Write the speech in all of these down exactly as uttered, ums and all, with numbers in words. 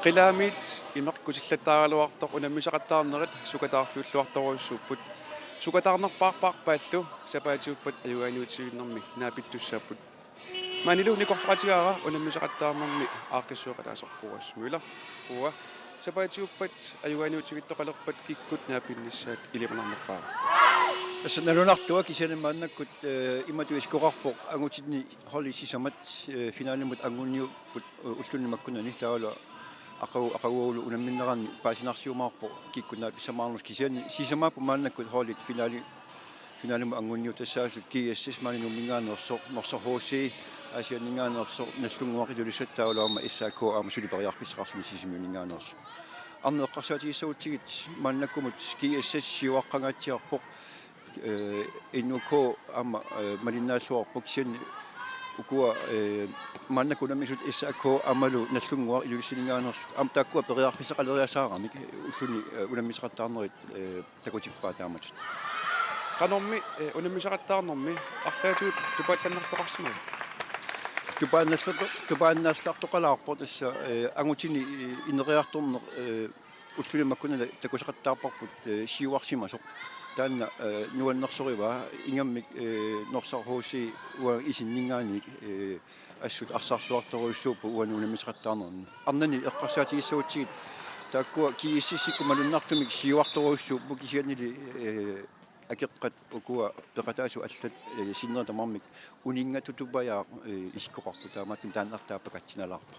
Qilaamiit imeq kusillattaaraluartoq unammisaqattaarnerit sukataarfiulluartorujussuupput. Sukataarnerpaarpaarpaallu sapaatiuppat ajugaaniutivinnermi naapittussaapput. Maanilu nikorfaqatigaara unammisaqattaarnermi aaqqissueqataasoq Boas Møller. Boas, sapaatiuppat ajugaaniutivittoqalerpat kikkut naapinnissaat ilimanarnerpaava? Tassa nalunartua kisianni maannakkut, eh, imatut isikkoqarpoq angutinni holdit sisamat, eh, finalimut anguniupput, eh, ulluni makkunani taavalu aqagu-, aqaguagulu unamminneranni paasinarsiumaarpoq kikkut naapissamaarnersoq kisianni sisamaapput maannakkut holdit finali-, finalimut anguniut tassaasut G S S maani Nuumminngaanneersoq, Norsaq H C Aasianninngaanneersoq, Nagdlunguaq Ilulissat taavalu aamma S A K aamma suli periarfissaqarluni Sisimiuninngaanneersoq. Arnat eqqarsaatigissagutsigit maannakkumut G S S siuaqqangaatsiarpoq, eh, N U K aamma, eh, malinnaalluarpoq kisianni ukua, eh, maannakkut unammisut S A K aammalu Nagdlunguaq Ilulissaninngaanneersoq aamma taakkua periarfissaqaleriasaaramik ulluni, eh, unammisaqattaarnerit, eh, takutippaat taamatut. Qanormi, eh, unammisaqattaarnermi arlaatigut tupaallannartoqarsimava? Tupaannallarto-, tupaannallartoqalaarpoq tassa, eh, angutini, eh, ineriartorneq, eh, ulluni makkunani takusaqattaarparput, eh, siuarsimasoq. Taanna, eh, nuannersorivaa ingammik, eh, Norsaq H C uanga isinninngaanniit, eh, assut arsarluartorujussuupput uani unammisaqattaarnerni. Arnani eqqarsaatigissagutsigit taakkua G S S-ikkut malunnartumik siuartorujussuupput kisiannili, eh, akeqqat ukua peqataasut allat, eh, sinneri tamarmik uninngatutuppajaaq, eh, isikkoqarpoq taamaattumik taanna artaa pakatsinalaarpoq.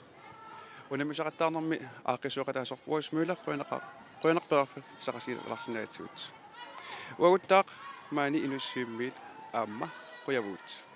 Unammisaqattaarnermi aaqqissueqataasoq Boas Møller, qujanaqaaq, qujanaq periarfissaqarsinnaagatsigut. Uaguttaaq maani Inussivimmiit aamma qujavugut.